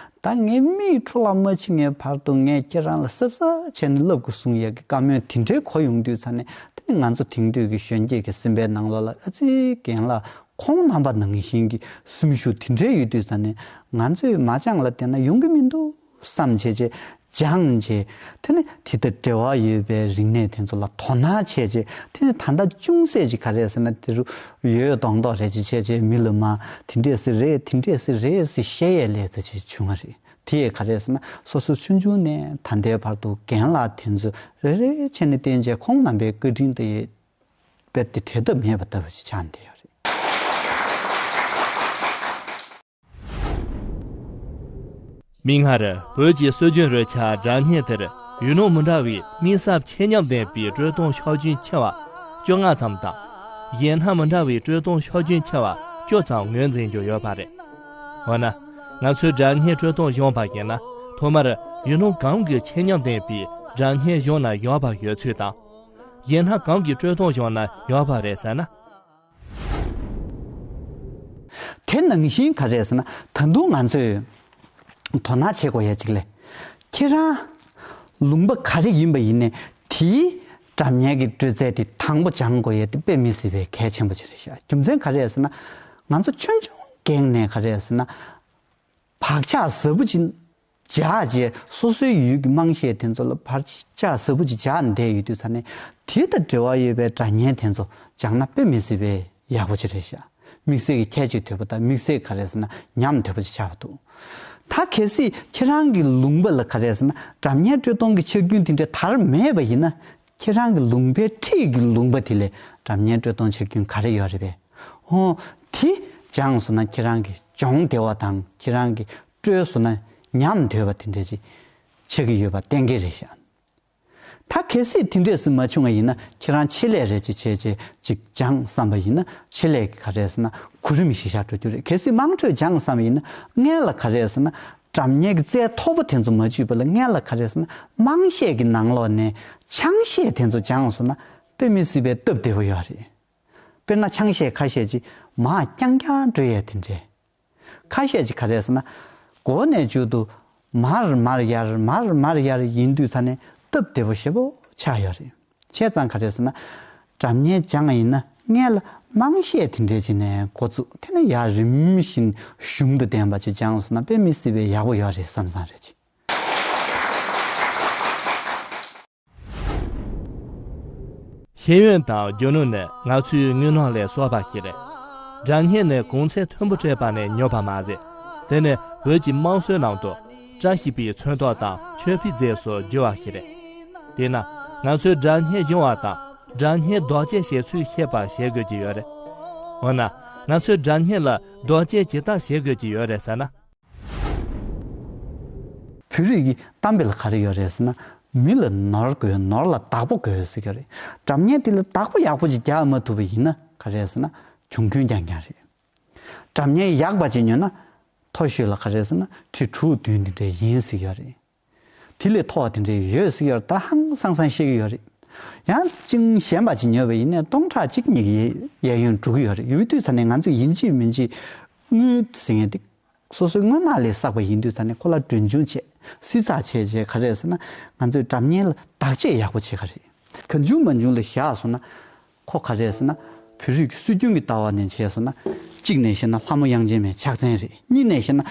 ད་ངའི་མིག་འཕྲོ་ལ་མ་ཕྱིན་ངའི་བར་དུ་ངས་ཁྱེད་རང་ལ་གཟབ་གཟབ་བྱས་ནས་བསླབ་དགོས་གསུང་ཡས་ཀྱི་བཀའ་མོལ་དེ་འདྲའི་གོ་ཡོང་དུས་ཙང་ནས། དེ་ནི་ང་ཚོ་དེང་དུས་ཀྱི་གཞོན་སྐྱེས་ཀྱི་སེམས་པའི་ནང་ལོགས་ལ་ཨ་ཙི་རྒན་ལགས་ཁོང་རྣམ་པ་ནང་བཞིན་གྱི་སེམས་ཤུགས་དེ་འདྲའི་ཡོད་དུས་ཙང་ནས། ང་ཚོས་མ་སྦྱངས་ལ་བསྡད་ན་ཡོང་གི་མི་འདུག་བསམ་བྱས་བྱས། སྦྱངས་བྱས། དེ་ནི་དེ་དང་འབྲེལ་བ་ཡོད་པའི་རིག་གནས་དེ་ཚོ་ལ་དོ་སྣང་བྱས་བྱས། དེ་ནི་ད་ལྟ་ཅུང་ཟད་ཅིག་ག་རེ་ཟེར་ན་དེ་རུ་ཡོད་མདོག་མདོག་རེ་ཅིག་བྱས་བྱས། མི་ལ་མ་དེ་འདྲས་སེ་རེད། དེ་འདྲས་སེ་རེད་ཟེར་བཤད་ཡས་ལས་ཙམ་ཅིག་བྱུང་བ་རེད། དེ་ཡས་ག་རེ་ཟེར་ན་སོ་སོ་ཆུང་ཆུང་ ནས་ད་ལྟའི་བར་དུ་རྒན་ལགས་དེ་ཚོ་རེ་རེ་བྱས་ནས་བསྟེན་བྱས། ཁོང་རྣམ་པའི་བཀའ་དྲིན་དེ་ཡས་རྦད་དེ་འབྲལ་ཐབས་མེད་པ་ལྟ་བུ་ཞིག་ཆགས་བསྡད་ཡོད་རེད། མིག་སྔར་བོད་ཀྱི་སྲོལ་རྒྱུན་རོལ་ཆ་སྒྲ་སྙན་དེར་ཡུལ་ལུང་མི་འདྲ་བའི་དམིགས་བསལ་ཆེད་ཉམས་ལྡན་པའི་དཀྲོལ་གཏོང་ཤོག་རྒྱུན་ཆེ་བ་བཅོ་ལྔ་ཙམ་དང་། གཞན་སྣ་མི་འདྲ་བའི་དཀྲོལ་གཏོང་ཤོག་རྒྱུན་ཆེ་བ་བཅུ་ཙམ་ངོས་འཛིན་རྒྱུ་ཡོད་པ་རེད། འོ་ན། ང་ཚོའི་སྒྲ་སྙན་དཀྲོལ་གཏོང་གཞུང་པ་ཡིན་ན་ཐོག་མར་ཡུལ་ལུང་གང་གི་ཆེད་ཉམས་ལྡན་པའི་སྒྲ་སྙན་གཞུང་ན་ཡོད་པ་ཡོད་ཚུལ་དང་། གཞན་སྣ་གང་གི་དཀྲོལ་གཏོང་གཞུང་ན་ཡོད་པ་རེད་ཟེར་ན། དེ་ནང་བཞིན་ག་རེ་ཟེར་ན་ད་དུང་ང་ཚོས་དོ་སྣང་བྱེད་དགོས་ཡ་གཅིག་ལས། ཁྱེད་རང་ལུང་པ་ག་རེ་ཡིན་པ་ཡིན་ནའི་དེའི་སྒྲ་སྙན་གྱི་དཀྲོལ་རྩལ་དེ་དང་པོ་སྦྱང་དགོས་ཡ་དེ་དཔེ་མི་སྲིད་པའི་གལ་ཆེན་པོ་ཅིག་རེད་ཤག་རྒྱུ་མཚན་ག་རེ་ཟེར་ན་ང་ཚོ་ཆུང་ཆུང་སྒང་ནས་ག་རེ་ཟེར་ན། བག་ཆགས་ཟབ་པོ་ཅིག་བཞག་རྗེས་སོ་སོའི་ཡུལ་གྱི་དམངས་གཞས་དེ་ཚོ་ལ་བག་ཆགས་ཟབ་པོ་ཅིག་བཞག་བསྡད་ཡོད་དུས་ཙ་ནས་དེ་དང་འབྲེལ་བ་ཡོད་པའི་སྒྲ་སྙན་དེ་ཚོ་སྦྱངས་ན་དཔེ་མི་སྲིད་པའི་ཡག་པོ་ཅིག་རེད་ཤག་དམིགས་བསལ་གྱི་ཁྱད་ཆོས་དོད་པོ་དང་དམིགས་བསལ་ག་རེ་ཟེར་ན་ཉམས་དོད་པོ་ཅིག་ཆགས་པ་འདུག་ད་གལ་སྲིད་ཁྱེད་རང་གི་ལུང་པ་ལ་ག་རེ་ཟེར་ན་སྒྲ་སྙན་དཀྲོལ་གཏོང་གི་ཆ་རྒྱུན་དེ་འདྲ་དར་མེད་པ་ཡིན་ན། ཁྱེད་རང་གི་ལུང་པའི་འཁྲིས་ཀྱི་ལུང་པ་དེ་ལས་སྒྲ་སྙན་དཀྲོལ་གཏོང་བྱ་རྒྱུན་ག་རེ་ཡོད་རེད་པས། ཨོ། དེ་སྦྱངས་སོང་ན་ཁྱེད་རང་གི་སྦྱོང་བདེ་བ་དང་ཁྱེད་རང་གི་དཀྲོལ་སོང་ན་ཉམས་དོད་པ་དེ་འདྲ་ཅིག་ཆགས་ཀྱི་ཡོད་པ་གཏན་འཁེལ་རེད་ཤག་ད་གལ་སྲིད་དེ་འདྲས་སུ་མ་བྱུང་བ་ཡིན་ན་ཁྱེད་རང་ཆེད་ལས་རེ་ཅིག་བྱས་བྱས་ཅིག་སྦྱངས་བསམ་པ་ཡིན་ན་ཆེད་ལས་ཀྱི་ག་རེ་ཟེར་ན་གོ་རིམ་ཞིག་བཞག་འགྲོ་རྒྱུ་རེད། གལ་སྲིད་དམངས་ཁྲོད་སྦྱངས་བསམ་པ་ཡིན་ན་སྔོན་ལ་ག་རེ་ཟེར་ན་སྒྲ་སྙན་གྱི་རྩལ་མཐོ་པོ་དེ་ཚོ་མ་བཅུག་པ་ལ་སྔོན་ལ་ག་རེ་ཟེར་ན་དམངས་གཞས་ཀྱི་ནང་ལོགས་ནས་ཆང་གཞས་དེ་ཚོ་སྦྱངས་སོང་ན་དཔེ་མི་སྲིད་པའི་སྟབས་བདེ་པོ་ཡོད་རེད། དཔེར་ན་ཆང་གཞས་ཁ་ཤས་ཅིག་མར་རྐྱང་རྐྱང་དཀྲོལ་ཡས་དེ་འདྲས། ཁ་ཤས་ཅིག་ག་རེ་ཟེར་ན། འགོ་ནས་མཇུག་ཏུ་མར་མར་ཡར་མར་མར་ཡར་ཡིན་དུས་ཙ་ནས་སྟབས་བདེ་པོ་ཞེ་པོ་ཆགས་ཡོད་རེད། བྱས་ཙང་ག་རེ་ཟེར་ན། སྒྲ་སྙན་སྦྱངས་ཡིན་ན་སྔོན་ལ་དམངས་གཞས་དེ་འདྲས་ཅིག་ནས་འགོ་བཙུགས། དེ་ནས་ཡར་རིམ་བཞིན་གཞུང་དང་ལྡན་པ་ཅིག་སྦྱངས་སོང་ན་དཔེ་མི་སྲིད་པའི་ཡག་པོ་ཡོད་རེད་བསམ་བསམ་རེད་ཅིག་ཤེས་ཡོན་དང་རྒྱུ་ནོར་ནི་ང་ཚོའི་དངུལ་ནང་ལས་གསོག་པ་ཞིག་རེད། སྒྲ་སྙན་ནི་གོང་ཚད་མཐོན་པོ་སྤྲད་པ་ནས་ཉོས་པ་མ་ཟད། དེ་ནི་བོད་ཀྱི་དམངས་སྲོལ་ནང་དུ་བཀྲ་ཤིས་པའི་མཚོན་རྟགས་དང་མཆོད་པའི་རྫས་སུ་གྱུར་བ་ཞིག་རེད། དེས་ན་ང་ཚོས་སྒྲ་སྙན་སྦྱོང་བ་དང་སྒྲ་སྙན་རྡོག་རྫིས་བྱེད་ཚུལ་ཤེས་པ་བྱེད་དགོས་ཀྱི་ཡོད་རེད། འོ་ན་ང་ཚོས་སྒྲ་སྙན་ལ་རྡོག་རྫིས་ཇི་ལྟར་བྱེད་དགོས་ཀྱི་ཡོད་རེད་ཟེར་ན། བོད་རིགས་ཀྱི་གཏམ་དཔེ་ལ་ག་རེ་ཡོད་རེད་ཟེར་ན། མི་ལ་ནོར་དགོས་ནོར་ལ་བདག་པོ་དགོས་ཟེར་གྱི་རེད། སྒྲ་སྙན་དེ་ལ་བདག་པོ་ཡག་པོ་ཅིག་རྒྱག་མ་ཐུབ་པ་ཡིན་ན་ག་རེ་ཟེར་ན་གྱོང་གུན་རྐྱང་རྐྱང་རེད། སྒྲ་སྙན་ཡག་པ་ཅིག་ཉོས་ན་མཐོ་ཤོས་ལ་ག་རེ་ཟེར་ན་ཁྲི་དྲུག་བདུན་དེ་འདྲས་ཡིན་ཟེར་གྱི་རེད། དེ་ལས་མཐོ་བ་དེ་འདྲས་ཡོད་ཟེར་གྱི་རེད། ད་ཧང་སང་སང་བཤད་ཀྱི་ཡོད་རེད། ཡང་ཅིག་ཞན་པ་ཅིག་ཉོས་པ་ཡིན་ན་སྟོང་ཕྲག་གཅིག་གཉིས་ཀྱི་གཡས་གཡས་གཡོན་འགྲོ་གི་ཡོད་རེད། ཡོད་དུས་ཙ་ནས་ང་ཚོས་ཡིན་གཅིག་མིན་གཅིག་དངུལ་ཟེར་མཁན་དེ། སོ་སོའི་དངོས་སྣང་ལས་བསགས་པ་ཡིན་དུས་ད་ནི་ཁོ་ལ་གྲོན་ཆུང་བྱས། བསྲི་ཚགས་བྱས་བྱས་ག་རེ་ཟེར་ན། ང་ཚོས་སྒྲ་སྙན་ལ་བདག་གཅེས་ཡག་པོ་བྱེད་ག་རེད། གང་བྱུང་མང་བྱུང་ལ་བཞག་སོང་ན། ཁོ་ག་རེ་ཟེར་ན། བོད་རིགས་ཀྱི་སྲོལ་རྒྱུན་གྱི་ལྟ་བ་ནས་བྱས་སོང་ན། གཅིག་ནས་བཤད་ན་ལྷ་མོ་དབྱངས་ཅན་མའི་ཕྱག་མཚན་རེད། གཉིས་ནས་བཤད་ན།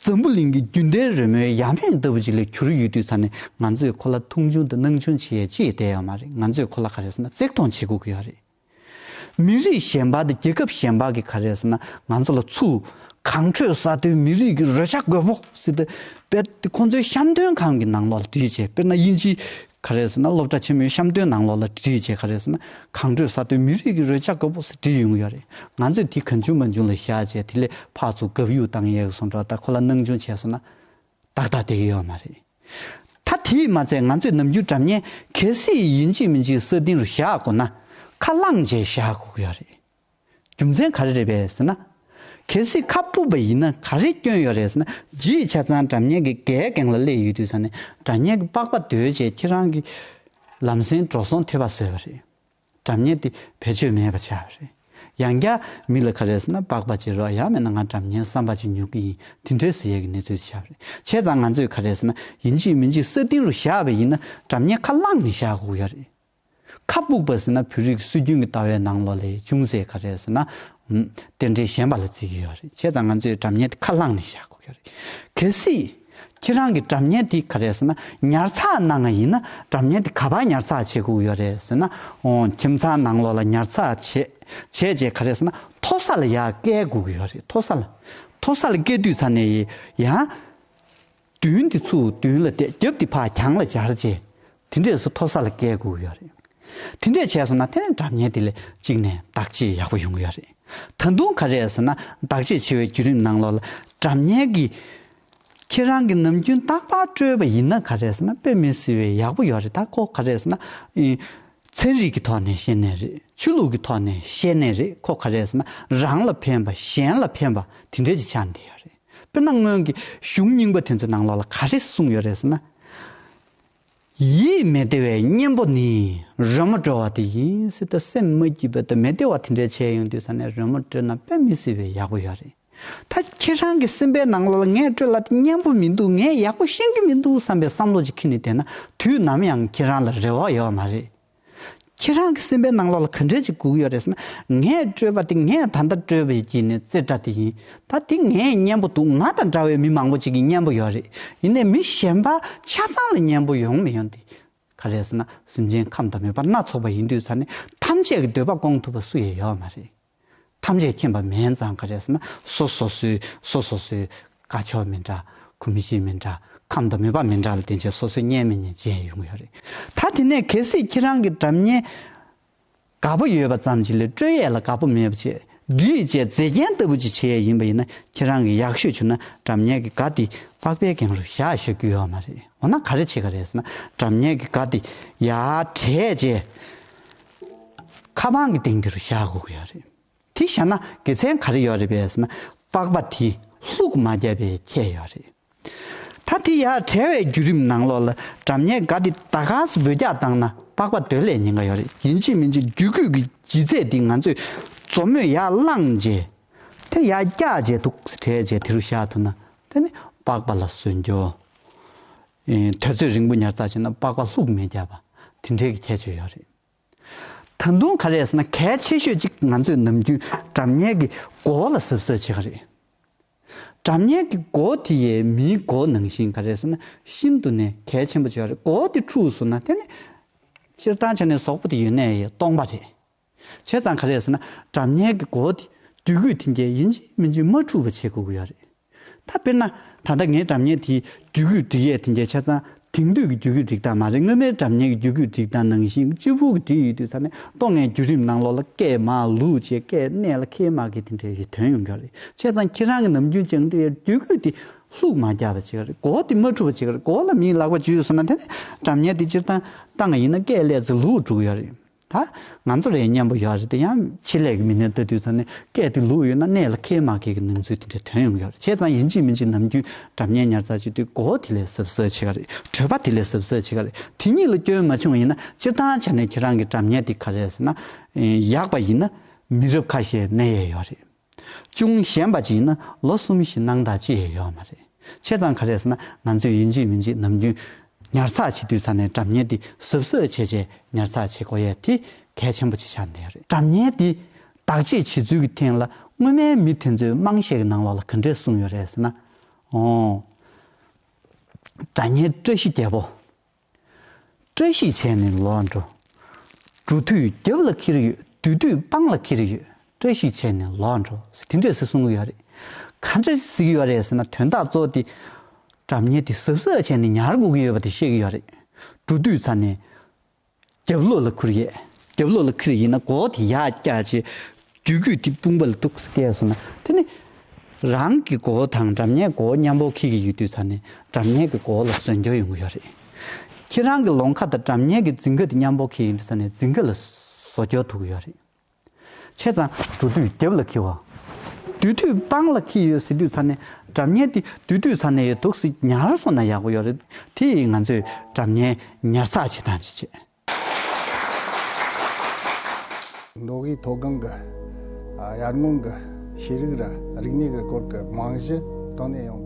འཛམ་བུ་གླིང་གི་རྒྱུན་ལྡན་རོལ་མོའི་ཡ་མེད་ལྟ་བུ་ཅིག་ལ་གྱུར་ཡོད་དུས་ཙ་ནས་ང་ཚོས་ཁོ་ལ་མཐོང་ཆུང་དང་སྣང་ཆུང་བྱེད་ཡས་ཅི་ཡང་བསྡད་ཡོད་མ་རེད། ང་ཚོས་ཁོ་ལ་ག་རེ་ཟེར་ན་བརྩེ་མཐོང་བྱེད་དགོས་ཀྱི་ཡོད་རེད། མི་རིགས་གཞན་པ་དང་རྒྱལ་ཁབ་གཞན་པ་གིས་ག་རེ་ཟེར་ན་ང་ཚོ་ལ་ཚུར་གངས་ཁྲོད་ས་མཐོའི་མི་རིགས་ཀྱི་རོལ་ཆ་རྒོད་པོ་ཟེར་ཏེ་རྦད་དེ་ཁོང་ཚོའི་བཤམས་སྟོན་ཁང་གི་ནང་ལོགས་ལ་བྲིས་བྱས། དཔེར་ན་དབྱིན་ཇིའི་ག་རེ་ཟེར་ན་སློབ་གྲྭ་ཆེན་མོའི་བཤམས་སྟོན་ནང་ལོགས་ལ་བྲིས་བྱས་ག་རེ་ཟེར་ན་གངས་ཁྲོད་ས་མཐོའི་མི་རིགས་ཀྱི་རོལ་ཆ་རྒོད་པོ་ཟེར་བྲིས་ཡོང་གི་ཡོད་རེད། ང་ཚོས་དེ་གང་བྱུང་མང་བྱུང་ལ་བཞག་བྱས་དེ་ལས་ཕར་ཚུར་དགག་ཡུག་བཏང་ཡས་ཀྱི་བཟོ་འདྲ། ད་ཁོ་ལ་སྣང་ཆུང་བྱས་སོང་ན་ཏག་ཏག་བསྡད་ཀྱི་ཡོད་མ་རེད། ད་དེས་མ་ཚད་ང་ཚོས་ནམ་རྒྱུན་སྒྲ་སྙན་གལ་སྲིད་ཡིན་གཅིག་མིན་གཅིག་ས་སྟེང་རུ་བཞག་དགོས་ན་ཁ་བླངས་བྱས་བཞག་དགོས་ཀྱི་ཡོད་རེད། རྒྱུ་མཚན་ག་རེ་རེད་པས་ཟེར་ན། གལ་སྲིད་ཁ་སྦུབ་པ་ཡིན་ན་ག་རེ་སྐྱོན་ཡོད་རེད་ཟེར་ན། ཇི་ཆ་ཚང་སྒྲ་སྙན་གྱི་འགལ་རྐྱེན་ལ་སླེབས་ཡོད་དུས་ཙ་ནས་སྒྲ་སྙན་གྱི་པགས་པ་བརྡོལ་བྱས་ཁྱེད་རང་གི་ལམ་སེང་འགྲོ་སོང་ཐེབས་པ་བཟོས་པ་རེད། སྒྲ་སྙན་དེ་བེད་སྤྱོད་མེད་པ་ཆགས་པ་རེད། ཡང་བསྐྱར་མི་ལ་ག་རེ་ཟེར་ན་པགས་པ་ཅིག་རོགས། ཡང་མིན་ན་ང་སྒྲ་སྙན་བསམ་པ་ཅིག་ཉོ་གི་ཡིན། དེ་འདྲའི་ཟེར་ཡས་ཀྱི་གནས་ཚུལ་ཆགས་པ་རེད། བྱས་ཙང་ང་ཚོས་ག་རེ་ཟེར་ན་ཡིན་གཅིག་མིན་གཅིག་ས་སྟེང་རུ་བཞག་པ་ཡིན་ན་སྒྲ་སྙན་ཁ་བླངས་ནས་བཞག་དགོས་ཡ་རེད། ཁ་སྦུབ་པ་ཟེར་ན་བོད་རིགས་སྲོལ་རྒྱུན་གྱི་ལྟ་བའི་ནང་ལོགས་ལ་ཅུང་ཟད་ག་རེ་ཟེར་ན། ཨུམ། རྟེན་འབྲེལ་ཞན་པ་ལ་བརྩི་གི་ཡོད་རེད། བྱས་ཙང་ང་ཚོས་སྒྲ་སྙན་དེ་ཁ་བླངས་ནས་བཞག་དགོས་ཡོད་རེད། གལ་སྲིད་ ཁྱེད་རང་གི་སྒྲ་སྙན་དེ་ག་རེ་ཟེར་ན། ཉར་ཚགས་གནང་བ་ཡིན་ན་སྒྲ་སྙན་དེ་ག་པར་ཉར་ཚགས་བྱེད་དགོས་ཡོད་རེད་ཟེར་ན། ཨོ། ཁྱིམ་ཚང་ནང་ལོགས་ལ་ཉར་ཚགས་བྱེད་བྱས་རྗེས་ག་རེ་ཟེར་ན། མཐོ་ས་ལ་ཡར་བསྐྱལ་དགོས་ཀྱི་ཡོད་རེད། མཐོ་ས་ལ། མཐོ་ས་ལ་བསྐྱལ་དུས་ཙ་ནས་ཡང་མདུན་དེ་ཚུར་མདུན་ལ་བསྡད། རྒྱབ་དེ་ཕར་གྱང་ལ་སྦྱར་རྗེས། དེ་འདྲས་སུ་མཐོ་ས་ལ་བསྐྱལ་དགོས་ཡོད་རེད། དེ་འདྲས་བྱས་སོང་ན་དེ་ནས་སྒྲ་སྙན་དེ་ལ་གཅིག་ནས་བདག་གཅེས་ཡག་པོ་ཡོང་གི་ཡོད་རེད། ད་དུང་ག་རེ་ཟེར་ན། བདག་གཅེས་བྱེད་པའི་བརྒྱུད་རིམ་ནང་ལོགས་ལ་སྒྲ་སྙན་གྱི། ཁྱེད་རང་གིས་ནམ་རྒྱུན་རྟག་པར་སྤྲོད་པ་ཡིན་ན་ག་རེ་ཟེར་ན། དཔེ་མི་སྲིད་པའི་ཡག་པོ་ཡོད་རེད། ད་ཁོ་ག་རེ་ཟེར་ན། ཨེ། ཚན་རིག་གི་ཐོག་ནས་བཤད་ནའི་རེད། ཆོས་ལུགས་ཀྱི་ཐོག་ནས་བཤད་ནའི་རེད། ཁོ་ག་རེ་ཟེར་ན། རང་ལ་ཕན་པ། གཞན་ལ་ཕན་པ་དེ་འདྲས་ཀྱི་ཆ་ནས་ཡོད་རེད། དཔེར་ན་སྔོན་གྱི་གཞུང་རྙིང་པ་དེ་ཚོའི་ནང་ལོགས་ལ་ག་རེ་གསུངས་ཡོད་རེད་ཟེར་ན། ཡིད་མི་བདེ་བའི་གཉེན་པོ་ནི། རོལ་མོ་དཀྲོལ་བ་དེ་ཡིན་ཟེར། ད་སེམས་མ་སྐྱིད་པ་དང་མི་བདེ་བ་དེ་འདྲ་བྱས་ཡོང་དུས་ཙ་ནས་རོལ་མོ་དཀྲོལ་ན་དཔེ་མི་སྲིད་པའི་ཡག་པོ་ཡོད་རེད། ད་ཁྱེད་རང་གི་སེམས་པའི་ནང་ལོགས་ལ་ངས་དཀྲོལ་ལ་དེ་སྙན་པོ་མི་འདུག་ངས་ཡག་པོ་ཤེས་ཀྱི་མི་འདུག་བསམ་པའི་བསམ་བློ་ཅིག་འཁྱེར་ནས་བསྡད་ན་དུས་ནམ་ཡང་ཁྱེད་རང་ལ་རེ་བ་ཡོད་མ་རེད། ཁྱེད་རང་གི་སེམས་པའི་ནང་ལོགས་ལ་ག་འདྲས་ཅིག་སྒུག་ཡོད་རེད་ཟེར་ན། ངས་དཀྲོལ་བ་དེ། ངས་ད་ལྟ་དཀྲོལ་བའི་དཀྱིལ་ནས་རྩེ་སྒྲ་དེ་ཡིན། ད་དེ་ངས་སྙན་པོ་འདུག་ང་དང་འདྲ་བའི་མི་མང་པོ་ཅིག་གིས་སྙན་པོ་ཡོད་རེད། ཡིན་ནའི་མི་གཞན་པ་ཆ་ཚང་ལ་སྙན་པོ་ཡོང་མི་ཡོང་དེ་ག་རེ་ཟེར་ན། སེམས་ཅན་ཁམས་དང་མོས་པ་སྣ་ཚོགས་པ་ཡིན་དུས་ཙ་ནས་ཐམས་ཅད་ཀྱི་འདོད་པ་སྐོང་ཐུབ་པ་སུ་ཡང་ཡོད་མ་རེད། ཐམས་ཅད་མཁྱེན་པ་མིན་ཙང་ག་རེ་ཟེར་ན། སོ་སོ་སོའི། སོ་སོ་སོའི་དགའ་ཕྱོགས་མི་འདྲ། གོམས་གཤིས་མི་འདྲ། ཁམས་དང་མོས་པ་མི་འདྲ་ལ་བརྟེན་བྱས་སོ་སོའི་སྙན་མི་སྙན་བརྗེད་ཡོང་གི་ཡོད་རེད། ད་དེ་ནས་གལ་སྲིད་ཁྱེད་རང་གི་སྒྲ་སྙན་དགའ་པོ་ཡོད་པ་ཙམ་ཞིག་ལས་དཀྲོལ་ཡས་ལ་དགའ་པོ་མེད་པ་བྱས། བསྒྲིགས་བྱས་མཛེས་རྒྱན་ལྟ་བུ་ཅིག་བྱེད་ཡས་ཡིན་པ་ཡིན་ན། ཁྱེད་རང་གིས་ཡག་ཤོས་བྱུང་ན་སྒྲ་སྙན་གྱི་སྒ་དེ་པགས་པའི་སྒང་རུ་བཞག་བཞག་རྒྱུ་ཡོད་མ་རེད། འོ་ན་ག་རེ་བྱེད་ག་རེད་ཟེར་ན། སྒྲ་སྙན་གྱི་སྒ་དེ་ཡར་བྲད་བྱས་ཁ་པར་གྱི་སྟེང་དེ་རུ་བཞག་དགོས་ཀྱི་ཡོད་རེད། དེ་བཞག་ན་དགེ་མཚན་ག་རེ་ཡོད་རེད་པས་ཟེར་ན། པགས་པ་དེ་ལྷུག་མ་བརྒྱབ་པའི་ཁྱད་ཡོད་རེད། ད་དེ་ཡར་བྲད་པའི་བརྒྱུད་རིམ་ནང་ལོགས་ལ་སྒྲ་སྙན་སྒ་དེ་ད་ག་སེ་འབུད་རྒྱག་བཏང་ན་པགས་པ་སྡོད་ལས་ཉེན་ཁ་ཡོད་རེད། ཡིན་གཅིག་མིན་གཅིག་རྒྱུད་སྐུད་ཀྱི་ལྗིད་ཚད་དེ་ང་ཚོས་མཛོ་མོས་ཡར་བླངས་བྱས། དེ་ཡར་བཀྱགས་བྱས་འདུག་སེ་བྲད་བྱས་དེ་རུ་བཞག་ཐུབ་ན། དེ་ནི་པགས་པ་ལ་གསོན་རྒྱུ། ཨེ། དུས་ཚོད་རིང་པོ་ཉར་ཚགས་བྱས་ན་པགས་པ་ལྷུག་མི་བརྒྱབ་པ། དེ་འདྲའི་གི་ཁྱད་ཆོས་ཡོད་རེད། ད་དུང་ག་རེ་ཟེར་ན། གལ་ཆེ་ཤོས་གཅིག་ང་ཚོས་ནམ་རྒྱུན་སྒྲ་སྙན་གྱི་མགོ་ལ་གཟབ་གཟབ་བྱེད་ཀྱི་རེད། སྒྲ་སྙན་གྱི་མགོ་དེ་ཡང་མིའི་མགོ་ནང་བཞིན་ག་རེ་ཟེར་ན་ཤིན་ཏུ་ནས་གལ་ཆེན་པོ་ཅིག་རེད། མགོ་དེ་འཁྲུགས་སོང་ན་དེ་ནི་སྤྱིར་བཏང་ཆ་ནས་གཟུགས་པོ་དེ་ཡོད་ནའི་སྟོང་པ་རེད། བྱས་ཙང་ག་རེ་ཟེར་ན། སྒྲ་སྙན་གྱི་མགོ་དེ། རྒྱུད་སྐུད་དེ་འདྲ་ཡིན་གཅིག་མིན་གཅིག་མ་འཁྲུགས་པ་བྱེད་དགོས་ཀྱི་ཡོད་རེད། ད་དཔེར་ན། ད་ལྟ་ངའི་སྒྲ་སྙན་དེའི་རྒྱུད་སྐུད་སྒྲིག་ཡས་དེ་འདྲ་བྱས་ཙང་དེང་དུས་ཀྱི་རྒྱུད་སྐུད་སྒྲིག་སྟངས་མ་རེད། སྔོན་མའི་སྒྲ་སྙན་གྱི་རྒྱུད་སྐུད་སྒྲིག་སྟངས་ནང་བཞིན་གཅེར་བུ་གིས་སྒྲིག་ཡོད་དུས་ཙ་ནས་ཏོག་ངའི་བརྒྱུད་རིམ་ནང་ལོགས་ལ་སྐད་མར་ལུག་བྱས། སྐད་སྣེ་ལ་འཁེལ་མ་འཁེལ་དེ་འདྲ་ཞིག་ཐོན་ཡོང་གི་རེད། བྱས་ཙང་ཁྱེད་རང་གིས་ནམ་རྒྱུན་སྦྱང་དུས་རྒྱུད་སྐུད་དེ་ལྷུག་མ་རྒྱག་པ་བྱེད་ཀྱི་རེད། མགོ་དེ་མ་འཁྲུགས་པ་བྱེད་ཀྱི་རེད། མགོ་ལ་མིའི་ལག་པ་འཇུས་སོང་ན་དེ་ནས་སྒྲ་སྙན་དེ་སྤྱིར་བཏང་བཏང་བ་ཡིན་ན་སྐད་སླེབས་ཚེ་ལུག་འགྲོ་གི་ཡོད་རེད། ད་ང་ཚོ་རེད། སྙན་པོ་ཡོད་རེད་དེ། ཡང་ཆེད་ལས་ཀྱི་མི་སྣ་ལྟ་དུས་ཙ་ནས་སྐད་དེ་ལུག་ཡོད་ན་སྣེ་ལ་འཁེལ་མ་འཁེལ་གྱི་སྣང་ཚུལ་དེ་འདྲ་ཐོན་ཡོང་གི་ཡོད་རེད། བྱས་ཙང་ཡིན་གཅིག་མིན་གཅིག་ནམ་རྒྱུན་སྒྲ་སྙན་ཉར་ཚགས་བྱེད་དུས་མགོ་བོ་དེ་ལས་གཟབ་གཟབ་བྱེད་ག་རེད། གྲོད་པ་དེ་ལས་གཟབ་གཟབ་བྱེད་ག་རེད། དེ་གཉིས་ལ་སྐྱོན་མ་བྱུང་བ་ཡིན་ན་སྤྱིར་བཏང་ཆ་ནས་ཁྱེད་རང་གི་སྒྲ་སྙན་དེ་ག་རེ་ཟེར་ན། ཡག་པ་ཡིན་ན་མི་རབས་ཁ་ཤས་གནས་ཡས་ཡོད་རེད། ཅུང་ཞན་པ་ཅིག་ཡིན་ན་ལོ་གསུམ་བཞི་གནང་ཐག་ཅི་ཡང་ཡོད་མ་རེད། བྱས་ཙང་ག་རེ་ཟེར་ན། ང་ཚོས་ཡིན་གཅིག་མིན་གཅིག་ནམ་རྒྱུན་ཉར་ཚགས་བྱེད་དུས་ཙ་ནས་སྒྲ་སྙན་འདི་གཟབ་གཟབ་བྱས་བྱས་ཉར་ཚགས་བྱེད་དགོས་ཡས་དེ་གལ་ཆེན་པོ་ཅིག་ཆགས་བསྡད་ཡོད་རེད། སྒྲ་སྙན་འདི་བདག་གཅེས་བྱེད་ཚུལ་གྱི་སྟེང་ལ་སྔོན་མའི་མི་དེ་ཚོས་དམངས་གཞས་ཀྱི་ནང་ལོགས་ལ་ག་འདྲས་གསུངས་ཡོད་རེད་ཟེར་ན། ཨོ། སྒྲ་སྙན་བཀྲ་ཤིས་རྒྱལ་པོ། བཀྲ་ཤིས་བྱས་ནས་ལོག་འགྲོ། འགྲོ་དུས་རྒྱབ་ལ་འཁྱེར་ཡོད། སྡོད་དུས་པང་ལ་འཁྱེར་ཡོད། བཀྲ་ཤིས་བྱས་ནས་ལོག་འགྲོ། དེ་འདྲས་སེ་གསུང་གི་ཡོད་རེད། ག་འདྲས་ཟེར་གྱི་ཡོད་རེད་ཟེར་ན། དོན་དག་གཙོ་བོ་དེ་སྒྲ་སྙན་དེ་གཟབ་གཟབ་བྱས་ནས་ཉར་དགོས་ཀྱི་ཡོད་པ་དེ་བཤད་ཀྱི་ཡོད་རེད། འགྲོ་དུས་ཙ་ནས་རྒྱབ་ལོགས་ལ་འཁུར་ཡས། རྒྱབ་ལོགས་ལ་འཁུར་ཡིན་ན་མགོ་བོ་དེ་ཡར་བཀྱགས་བྱས། རྒྱུད་སྐུད་དེ་དཔུང་པ་ལ་ཐུག་སེ་བཀལ་སོང་ན་དེ་ནི་རང་གི་མགོ་བོ་དང་སྒྲ་སྙན་མགོ་བོ་མཉམ་པོ་འཁྱེར་གྱི་ཡོད་དུས་ཙ་ནས་སྒྲ་སྙན་གྱི་མགོ་བོ་ལ་ཟོན་སྐྱོར་ཡོང་གི་ཡོད་རེད། ཁྱེད་རང་གི་ལོང་ཁ་དང་སྒྲ་སྙན་གྱི་འཛིན་ཁ་དེ་མཉམ་པོ་འཁྱེར་ཡོད་དུས་ཙ་ནས་འཛིན་ཁ་ལ་ཟོ་སྐྱོར་ཐུག་གི་ཡོད་རེད། བྱས་ཙང་འགྲོ་དུས་རྒྱབ་ལ་འཁྱེར་བ། སྡོད་དུས་པང་ལ་འཁྱེར་ཡོད་ཟེར་དུས་ཙ་ནས་སྒྲ་སྙན་དེ་སྡོད་དུས་ཙ་ནས་ཡོད་འདུག་སེ་ཉར་སོང་ན་ཡག་པོ་ཡོད་རེད། དེ་ཡིས་ང་ཚོས་སྒྲ་སྙན་ཉར་ཚགས་བྱེད་སྟངས་ཅིག་བྱེད། མདོ་དབུས་མཐོ་སྒང་གི་ཨ་ཡར་སྔོན་གྱི་ཤེས་རིག་ར་རིག་གནས་ཀྱི་སྐོར་གྱི་རྨང་གཞི་གང་ནས་ཡོང་